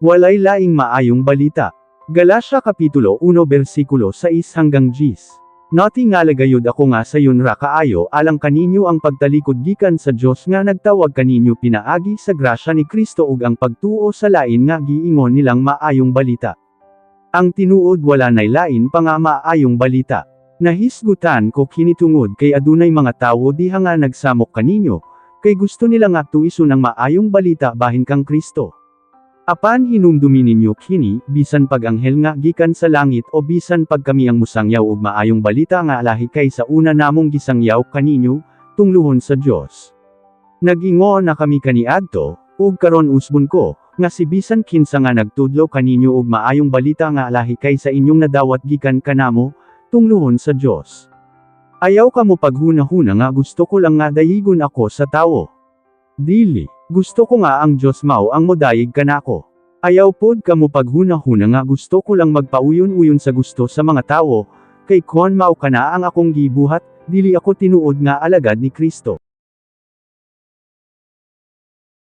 Walay laing maayong balita. Galacia Kapitulo 1 versikulo 6 hanggang 10. Natingala gayud ako nga sayon ra kaayo alang kaninyo ang pagtalikod gikan sa Dios nga nagtawag kaninyo pinaagi sa grasya ni Kristo ug ang pagtuo sa lain nga giingon nilang maayong balita. Ang tinuod, wala nay lain pa nga maayong balita. Nahisgutan ko kini tungod kay adunay mga tawo diha nga nagsamok kaninyo, kay gusto nila nga tuison ang maayong balita bahin kang Kristo. Apan hinumdumi ninyo kini, bisan pag anghel nga gikan sa langit o bisan pag kami ang musangyaw og maayong balita nga lahi kaysa una namong gisangyaw kaninyo, tungluhon sa Dios. Nag-ingon na kami kaniadto, ug karon usbon ko, nga si bisan kinsa nga nagtudlo kaninyo og maayong balita nga lahi kaysa inyong nadawat gikan kanamo, tungluhon sa Dios. Ayaw kamo paghuna-huna nga gusto ko lang nga dayigon ako sa tawo. Dili. Gusto ko nga ang Diyos mao ang modayig kanako. Ayaw pod kamo paghuna-huna nga gusto ko lang magpauyon-uyon sa gusto sa mga tawo, kay kon mao kana ang akong gibuhat, dili ako tinuod nga alagad ni Kristo.